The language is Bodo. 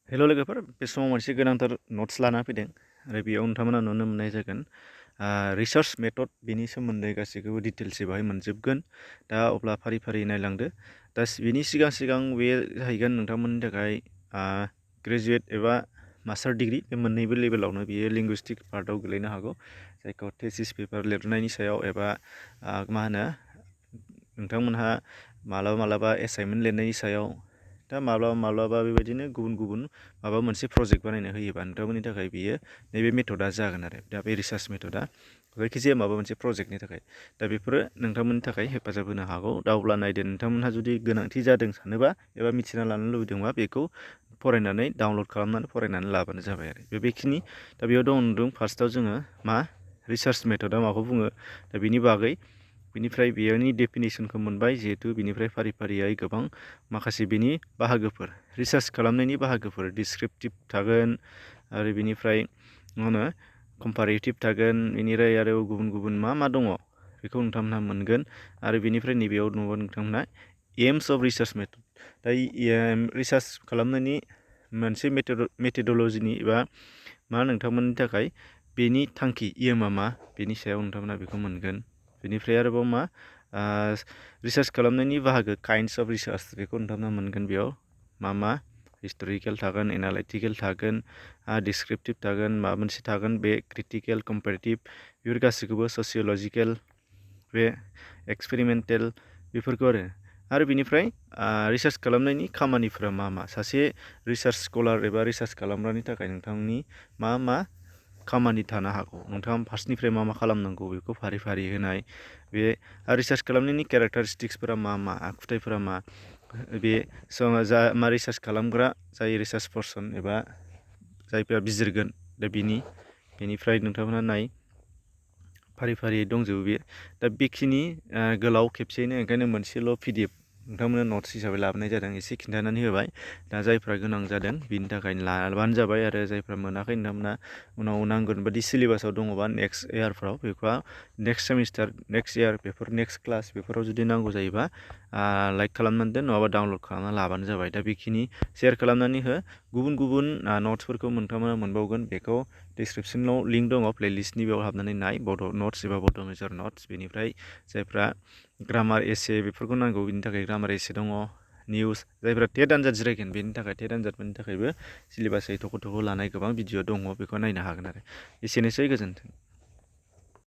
हेल' लोगोफोर, बे समाव मोनसे गोनांथार नट्स लाना फैदों आरो बेयाव नोंथांमोना नुनो मोननाय जागोन रिसार्च मेथड बेनि सोमोन्दै गासैखौबो डिटेल्सै बाहाय मोनजोबगोन। दा अब्ला फारि फारि नायलांदो। दा बेनि सिगां बे जाहैगोन नोंथांमोननि थाखाय ग्रेजुवेट एबा मास्टार डिग्रि बे मोननैबो लेभेलावनो बियो लिंगुइस्टिक पार्टआव गोलैनो हागौ, जायखौ थेसिस पेपार लिरनायनि सायाव एबा मा होनो नोंथांमोनहा मालाबा एसाइनमेन्ट लिरनायनि सायाव, दा माब्लाबा बेबायदिनो गुबुन माबा मोनसे प्रजेक्ट बानायनो होयोबा नोंथांमोननि थाखाय बियो नैबे मेथडआ जागोन आरो दा बे रिसार्च मेथडआ जायखिजाया माबा मोनसे प्रजेक्टनि थाखाय। दा बेफोरो नोंथांमोननि थाखाय हेफाजाब होनो हागौ। दा अब्ला नायदो, नोंथांमोनहा जुदि गोनांथि जादों सानोबा एबा मिथिना लानो लुबैदोंबा बेखौ फरायनानै डाउनलड खालामनानै फरायनानै लाबानो जाबाय आरो बेखिनि। दा बेयाव दं फार्स्टआव जोङो मा रिसार्च मेथडआ माखौ बुङो, दा बिनि बागै बिनिफ्राय बेनि डेफिनेसनखौ मोनबाय, जिहेथु बिनिफ्राय फारि फारियै गोबां माखासे बिनि बाहागोफोर रिसार्च खालामनायनि बाहागोफोर डिसक्रिपटिभ थागोन आरो बिनिफ्राय मा होनो कम्पारेटिभ थागोन, बेनिफ्राय आरो गुबुन मा दङ बेखौ नोंथांमोनहा मोनगोन। आरो बेनिफ्राय नैबेयाव नुगोन नोंथांमोनहा एम्स अफ रिसार्च मेथड। दा रिसार्च खालामनायनि मोनसे मेथडलजिनि एबा मा नोंथांमोननि थाखाय बेनि थांखि एमआ मा बेनि सायाव नोंथांमोनहा बेखौ मोनगोन। बेनिफ्राय आरोबाव मा रिसार्च खालामनायनि बाहागो काइन्डस अफ रिसार्च बेखौ नोंथांमोनहा मोनगोन। बेयाव मा हिस्ट'रिकेल थागोन, एनालाइटिकेल थागोन, डिसक्रिपटिभ थागोन, माबा मोनसे थागोन बे क्रिटिकेल, कम्पारेटिभ, बेफोर गासैखौबो ससिय'लजिकेल, बे एक्सपेरिमेन्टेल, बेफोरखौ आरो बिनिफ्राय रिसार्च खालामनायनि खामानिफोरा मा सासे रिसार्च स्कलार एबा रिसार्च खालामग्रानि थाखाय नोंथांनि मा खामानि थानो हागौ, नोंथाङा फार्स्टनिफ्राय मा खालामनांगौ बेखौ फारि फारि होनाय। बे रिसार्च खालामनायनि केरेक्टारिस्टिक्सफोरा मा आखुथायफोरा मा, बे मा रिसार्च खालामग्रा जाय रिसार्च पार्सन एबा जायफोरा बिजिरगोन, दा बेनिफ्राय नोंथांमोनहा फारि फारियै दंजोबो बे। दा बेखिनि गोलाव खेबसेयैनो ओंखायनो मोनसेल' PDF नोंथांमोना नट्स हिसाबै लाबोनाय जादों, एसे खिन्थानानै होबाय। दा जायफ्रा गोनां जादों बिनि थाखाय लाबानो जाबाय, आरो जायफ्रा मोनाखै नोंथांमोना उनाव नांगोन बादि सिलेबासाव दङबा नेक्स्ट इयारफ्राव बेखौ नेक्स्ट सेमिस्टार, नेक्स्ट इयार, बेफोर नेक्स्ट क्लास बेफोराव जुदि नांगौ जायोबा लाइक खालामनानै दोन, नङाबा डाउनलड खालामना लाबानो जाबाय। दा बेखिनि शेयार खालामनानै हो। गुबुन नट्सफोरखौ नोंथांमोना मोनबावगोन, बेखौ डिसक्रिपसनाव लिंक दङ प्लेलिस्टनि, बेयाव हाबनानै नाय, बड' नट्स एबा बड' मेजर नट्स। बेनिफ्राय जायफ्रा ग्रामार एसे बेफोरखौ नांगौ बिनि थाखाय ग्रामार एसे दङ, निउस, जायफ्रा टेट आनजाद जिरायगोन बेनि थाखाय टेट आनजादफोरनि थाखायबो सिलेबासै थख' लानाय गोबां भिडिअ दङ, बेखौ नायनो हागोन आरो एसेनोसै, गोजोन्थों।